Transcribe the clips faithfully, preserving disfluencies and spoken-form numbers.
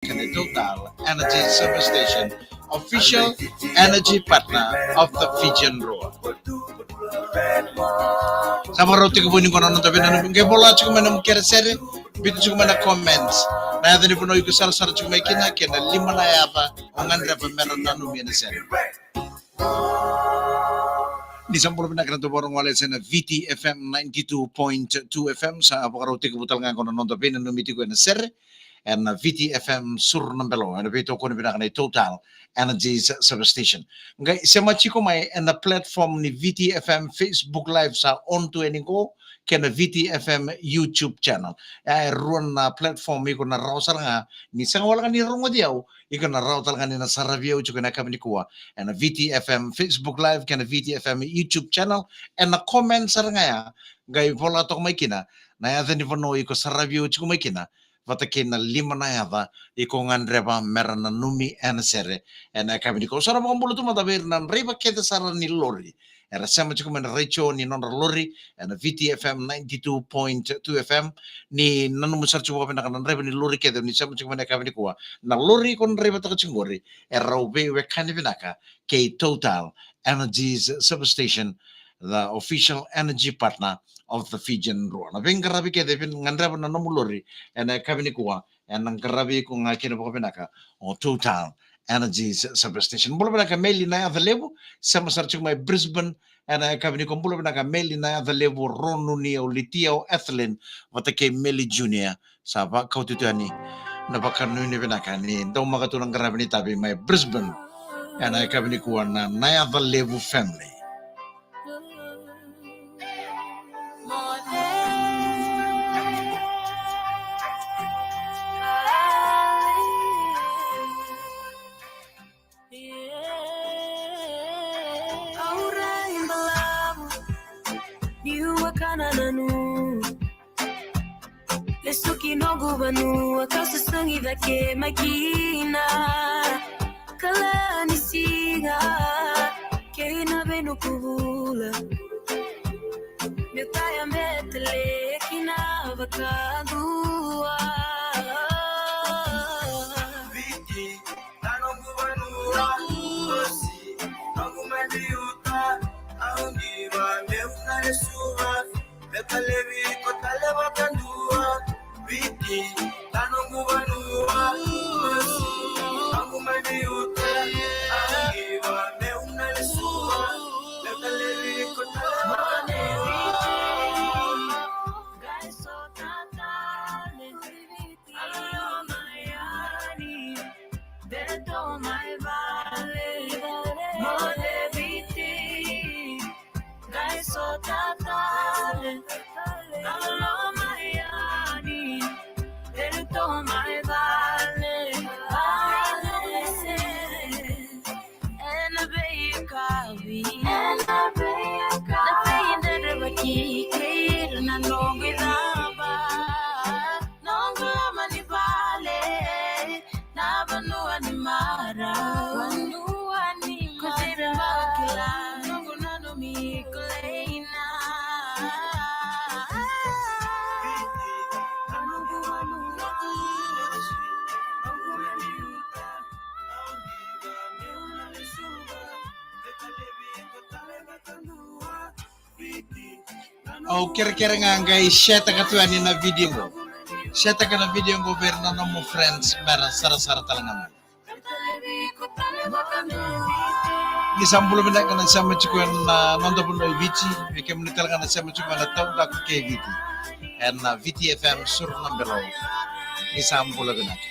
Kei na Total Energy Service Station, official energy partner of the Fijian Drua. Sa vakarau tekivu ni qo na noda veinanumi. Qai vola tiko mai na nomu kere sere, biuta tiko mai na comments. Na yaca ni vanua iko sarasara tiko mai kina, kei na lima na yaca o gadreva mera nanumi ena sere. Ni sa bula vinaka na dau vakarorogo wale ena Viti F M ninety-two point two F M, sa vakarau tekivu tale ga qo na noda veinanumi tiko ena sere ena Viti F M Sur na Belo, ena veitokoni vinaka nei Total Energies Service Station. Qai sema tiko mai ena platform ni Viti F M Facebook Live sa on tu yani qo, kei na Viti F M YouTube channel. E rua na platform iko na rawa sara ga ni sega wale ga ni rogoci au, iko na rawa tale ga ni na saravi au tiko ena yakavi nikua ena Viti F M Facebook Live kei na Viti F M YouTube channel. Ena comment sara ga ya, qai vola toka mai kina na yaca ni vanua iko saravi au tiko mai kina, vata kei na lima na yaca iko gadreva mera nanumi ena sere ena yakavi nikua. Au sa na vakabula tu mada vei ira na draiva kece sara ni lori era sema tiko mai na retio ni nodra lori ena Viti F M ninety-two point two F M. Ni nanuma sara tiko vakavinaka na draiva ni lori kece ni sema tiko mai na yakavi nikua. Na lori iko na draivataka tiko qori e rau veiwekani vinaka kei Total Energies Service Station, the official energy partner of the Fijian Drua. Na veiqaravi kece vei gadreva na nomu lori ena yakavi nikua, ena qaravi iko ga kina vakavinaka o Total Energies Service Station. Bula vinaka Meli na yaca levu, sema sara tiko mai Brisbane ena yakavi nikua. Bula vinaka Meli na yaca levu, Ronu ni au Litia, o Ethelyn vata kei Meli Junior. Sa vakauta tu yani na vakanuinui vinaka ni daumaka tu na qaravi ni tavi mai Brisbane ena yakavi nikua na na yaca levu family. Aura i balavu, niu a kana nanu. Lesu ki noqu vanua kau sasaga cake mai kina. Kala ni siga kei na venuku vula. Meu taya betele kina vakadua. Viti, na noqu vanua, osi, noqu mai biuta, au ni va, meu na lesuva, meu talevi ko tale vakadua. Viti, na noqu vanua, osi, noqu mai biuta, au ni va, meu na lesuva, meu talevi ko tale vakadua. Qai sota tale, alo mai yani, dou mai vale, mo de Viti. Qai sota tale, alo mai yani, dou mai vale, vale se. Ena veiyakavi, ena veiyakavi, na veidredrevaki kei ira na noqu icaba, noqu loma ni vale, na vanua ni marau, vanua ni marau. Ko sere vakila noqu nanumi ko Leina. Au kerekere ga qai share-taka tu yani na video qo. Share-taka na video qo vei ira na nomu friends mera sarasara tale ga mai. Ni sa bula vinaka na sema tiko ena noda vanua e Viti, vei kemuni tale ga na sema tiko ena taudaku kei Viti ena Viti F M Sur na Belo. Ni sa bula vinaka.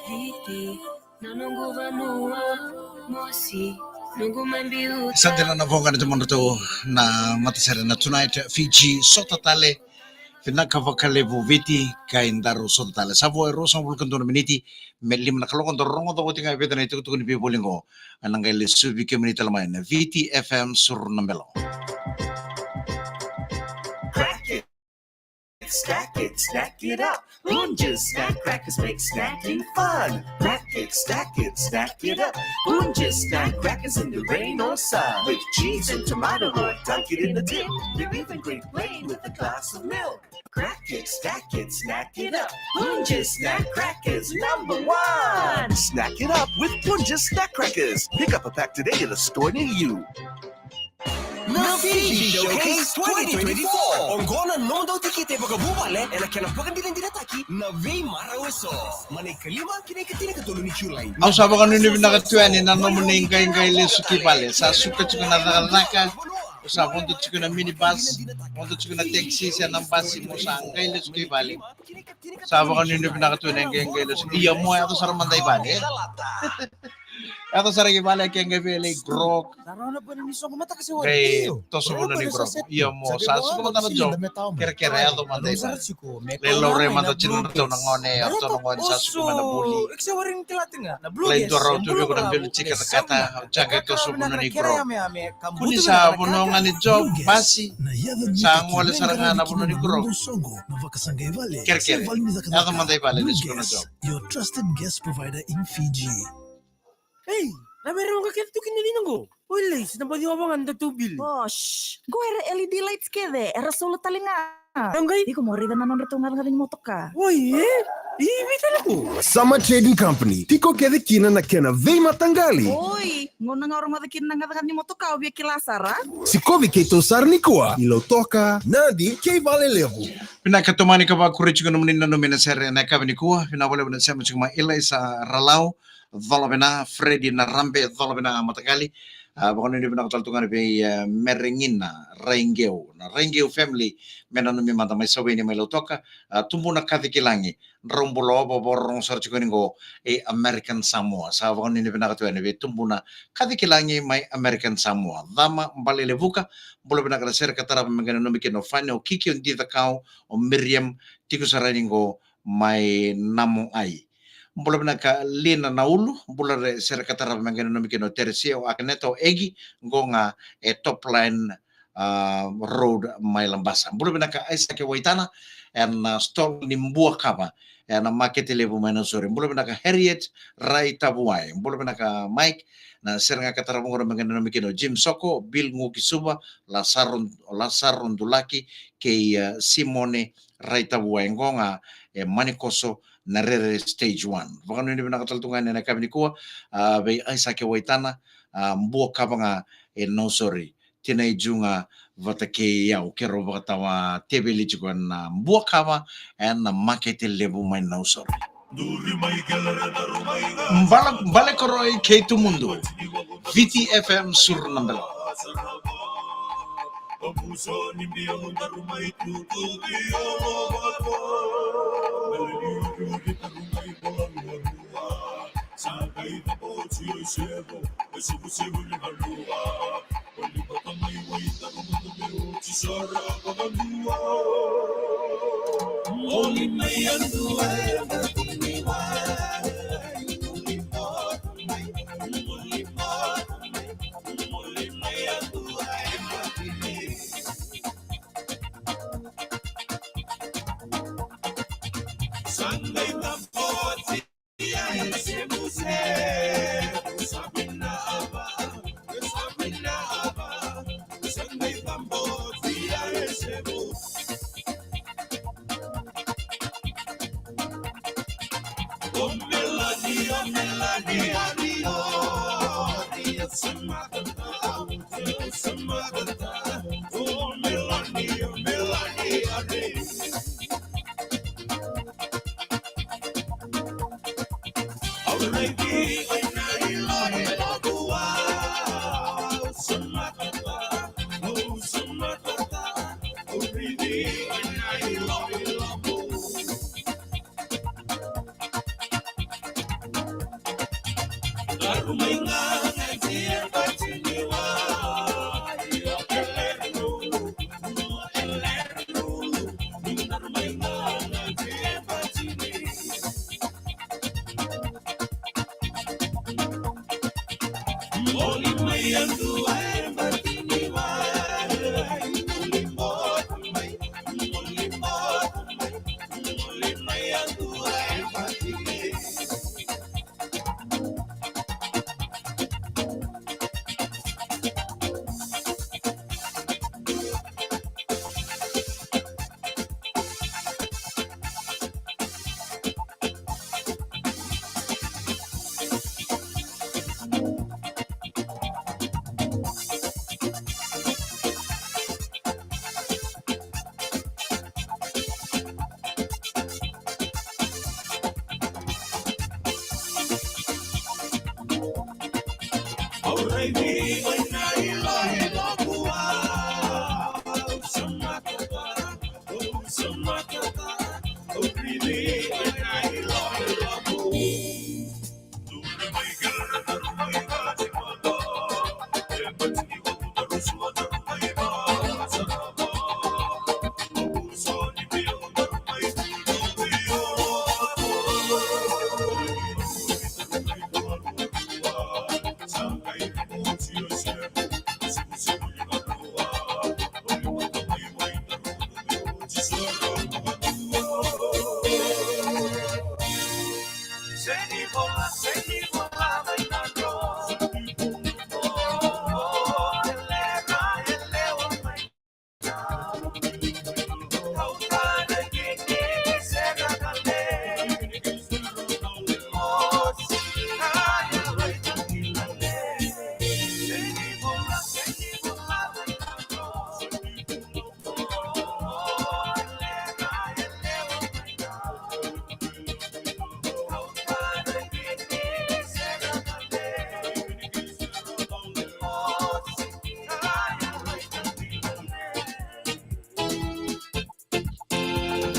Viti, na noqu vanua, mosi, noqu mabiu. Sa dina na voqa ni tumadratou na matasere na Tonight Fiji, sota tale. Vinaka vakalevu Viti, kai daru sota tale. Sa vo e ruasagavulu ka dua na miniti me lima na kaloko, daru rogoca oti ga e vica na itukutuku ni veivoli qo. Ena qai lesuvi kemuni tale mai na Viti F M Suru na Belo. Crack it, stack it, snack it up. Punjas Snack Crackers make snacking fun. Crack it, stack it, snack it up. Punjas Snack Crackers in the rain or sun. With cheese and tomato or dunk it in the dip. They're even great plain with a glass of milk. Crack it, stack it, snack it up. Punjas Snack Crackers, number one. Snack it up with Punjas Snack Crackers. Pick up a pack today in a store near you. Na Fiji Showcase twenty twenty-four. Oqo na nomudou tikite vakavuvale ena kena vakadinadinataki na veimarau eso. Mai na ikalima ki na ikatinikatolu ni Julai. Au sa vakanuinui vinaka tu yani na nomuni qaiqai lesu ki vale. Sa suka tiko na cakacaka. Sa vodo tiko na minibus, vodo tiko na taxi se na basi, mo sa qai lesu ki vale. Sa vakanuinui vinaka tu yani qai, qai lesu. Ia mo yaco sara mada i vale. Yaco sara ki vale ke qai vei lai grog. Qai toso vanua ni grog. Ia mo sa suka mada na job. Kerekere yaco mada i vale. Lai laurai mada tiko na ratou na gone, ratou na gone sa suka mai na vuli. Lai dua rau tu vei iko na belu tiko katakata, au sa qai toso vanua ni grog. Kua ni sa vanua ga ni job, basi. Sa gole sara ga na vanua ni grog. Kerekere. Yaco mada i vale, lesu na job. Your trusted gas provider in Fiji. Ei, na vei rau ga kece tu kina lina qo. Oi, lai, sa na baci ova ga na datou bili. Bosh, qo era L E D lights kece, era solar tale ga. Qai? Iko mo raica na nodratou gacagaca ni motoka. Oi, e? I vei tale qo? Summer Trading Company, tiko kece kina na kena veimataqali. Oi, gauna ga o rogoca kina na gacagaca ni motoka, o via kila sara. Sikovi keitou sara nikua i Lautoka, Nadi kei Valelevu. Vinaka, tomani ka vakuri tiko nomuni nanumi ena sere ena yakavi nikua. Vinaka vakalevu na sema tiko mai Ilaisa Ralau, cola vina, Fredi Narabe, cola vina mataqali. A, vakanuinui vinaka tale tu ga vei, e, Meregina Raiqeu, na Raiqeu family, me nanumi mada mai Saweni mai Lautoka. A, Tubuna Kacikilagi, drau bula ova, vakarorogo sara tiko ni qo e American Samoa. Sa vakanuinui vinaka tu yani vei Tubuna Kacikilagi mai American Samoa. Cama Balelevuka, bula vinaka na sere ka tarava me qai nanumi kina o Fani, o Kiki, o Dicakau, o Miriam, tiko sara yani qo mai Namoai. Bula vinaka Lina Naulu, bula re sere ka tarava me qai nanumi kina o Teresia, o Akeneta, o Egi, qo ga e Top Line, a, Road mai Labasa. Bula vinaka Aisake Waitana, ena, a, stall ni buakava ena makete levu mai Nausori. Bula vinaka Harriet Raitavuai. Bula vinaka Mike, na sere ga ka tarava qo me qai nanumi kina o Jim Soko, Bill Gukisuva, Lasaro, Lasaro Dulaki, kei, a, Simone Raitavuai, qo ga e Manikoso, Narere Stage One. Vakanuinui vinaka tale tu ga ena yakavi nikua, a, vei Aisake Waitana, a, buakava ga e Nausori. Tinai Ju ga vata kei au, keirau vakatawa teveli tiko ena buakava ena makete levu mai Nausori. Bala, Balekoroi kei Tumudu. Viti F M Suru na Belo.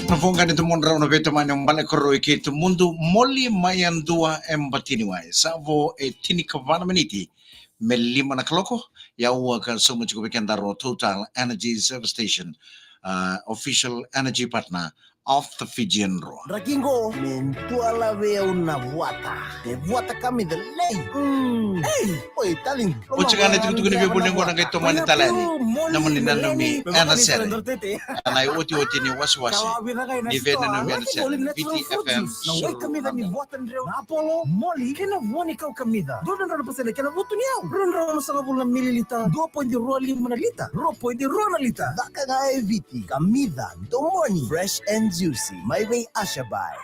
Na voqa ni domodrau na veitamani o Bale Koroi kei Tumudu, Moli mai Yadua e Batiniwai. Sa vo e tinikava na miniti me lima na kaloko. Ia au ka sauma tiko vei kedaru o Total Energy Service Station, uh, official energy partner of the Fijian Roa. Draki qo me dua la vei au na vuata. E vuata kamica lei. Mm. Ei, oi, darling. Oti ga na itukutuku ni veivoli oqo na qai tomani tale yani na nomuni nanumi ena sere. Ena iotioti ni wasewase ni veinanumi ena sere. Viti F M. Na wai kamica ni vuata dreu. Na apolo, moli, kei na vua ni kau kamica. Dua na drau na pasede kei na vutu ni yau. Rua na drau na sagavulu na mililita. Dua poidi rua lima na lita. Rua poidi rua na lita. Caka ga e Viti. Kamica, domoni. Fresh and juicy. Mai vei Asha Bai.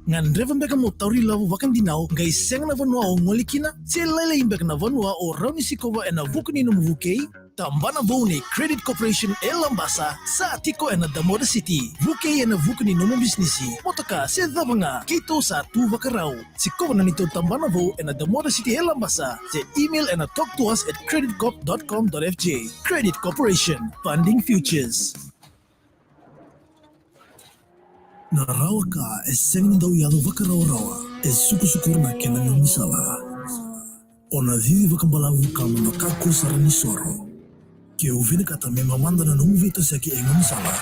Gadreva beka mo tauri lavo vakadinau, qai sega na vanua o gole kina? Se lailai beka na vanua o rawa ni sikova ena vuku ni nomu vukei? Tabana vou nei Credit Corporation e Labasa, sa tiko ena Damoda City. Vukei ena vuku ni nomu bisinisi, motoka se cava ga, keitou sa tu vakarau. Sikova na neitou tabana vou ena Damoda City e Labasa, se email ena talk to us at credit corp dot com dot F J. Credit Corporation, funding futures. Na rawa ka e sega ni dau yaco vakarawarawa, e sukusukura na kena gaunisala. O na cici vakabalavu ka mo na kakua sara ni soro. Ke o vinakata me mamada na nomu veitosoyaki e gaunisala,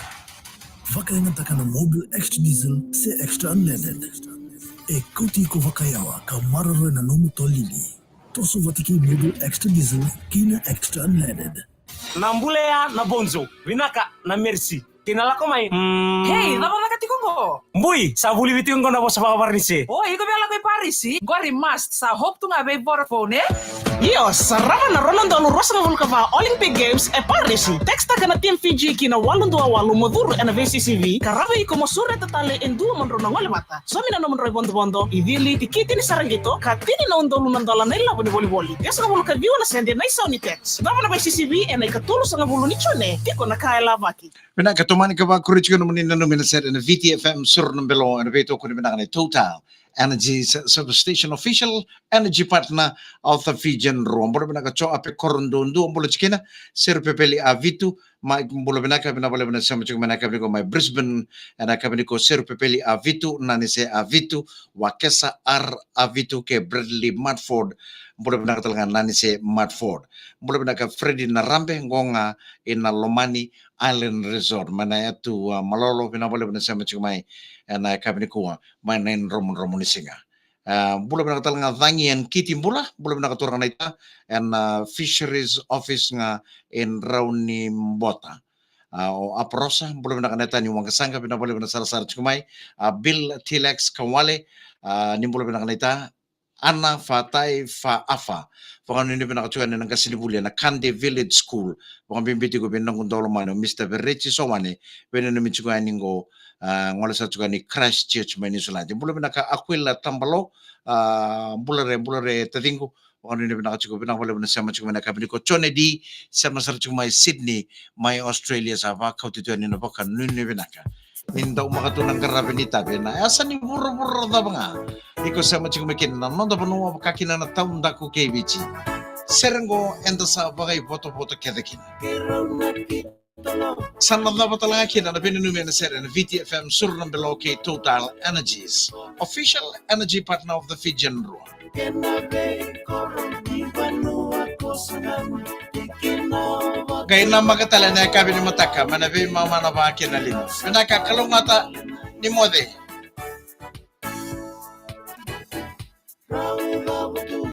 vakayagataka na Mobil Extra Diesel se Extra Unleaded. E kauti iko vakayawa ka maroroya na nomu tolili. Toso vata kei Mobil Extra Diesel kei na Extra Unleaded. Na bula ya na Bonzo, vinaka na Mercy. Kei na lako mai. Mm. Hey, cava caka tiko qo? Bui, sa vulici tiko qo na vosa vakavaranise. O, iko via lako i Parisi? Qori must, sa hope tu ga vei Vodafone, e? Io, sarava na rua na udolu ruasagavulu ka va Olympic Games e Parisi. Textaka na Team Fiji ki na walu dua walu mo curu ena vei C C V, ka rawa iko mo sureta tale e dua mo drau na gole vata. Saumi na nomudrau ivodovodo, icili, tikiti ni sara qito, ka tini na udolu na dola na ilavo ni volivoli. Ciwasagavulu ka ciwa na sede na isau ni text. Cava na vei C C V ena ikatolusagavulu ni June, tiko na ka e lavaki. Vinaka, tomani ka vakuri tiko nomuni nanumi ena sere ena Viti F M, Suru na Belo, ena veitokoni vinaka nei Total Energies Service Station, official energy partner of the Fijian Roa. Bula vinaka Joe Ape Koroduadua, bula tiko kina, Sere Pepeli a Vitu, Mai, bula vinaka, vinaka vakalevu na sema tiko mai na yakavi nikua mai Brisbane, ena yakavi nikua, Seru Pepeli Avitu, Nanise Avitu, Wakesa R Avitu kei Bradley Matford. Bula vinaka tale ga Nanise Matford. Bula vinaka Freddy Narabe, qo ga ina Lomani Island Resort mai na yatu, a, Malolo, vinaka vakalevu na sema tiko mai ena yakavi nikua mai na idromudromu ni siga. A, bula vinaka tale ga Cagi and Kiti, bula, bula vinaka turaga naita, ena, a, Fisheries Office ga e Draunibota. A, o Aprosa, bula vinaka naita ni waqasaqa, vinaka vakalevu na sarasara tiko mai. A, Bill Tilex Kawale, a, ni bula vinaka naita. Ana Fatai Faafa, vakanuinui vinaka tiko yani na qasenivuli ena Kande Village School, vakabibi tiko vei noqu daulomani o Mister Vereti Sowane, veinanumi tiko yani qo, a, gole sara tiko yani Christchurch mai Niusiladi. Bula vinaka Aquila Tabalo, a, bula re, bula re taciqu, vakanuinui vinaka tiko, vinaka vakalevu na sema tiko mai na yakavi nikua. Jone D, sema sara tiko mai Sydney, mai Australia, sa vakauti tu yani na vakanuinui vinaka. Ni dau maka tu na qaravi ni tavi ena yasa ni vuravura cava ga iko sema tiko mai kina, na noda vanua, vaka kina na taudaku kei Viti. Sere qo eda sa vakaivotovoto kece kina. Sa na cava tale ga kina na veinanumi ena sere ena Viti F M, Suru na Belo kei Total Energies, official energy partner of the Fijian Drua. Qai namaka tale na yakavi ni mataka mai na veimama na va kei na lima. Vinaka, kalougata, ni moce.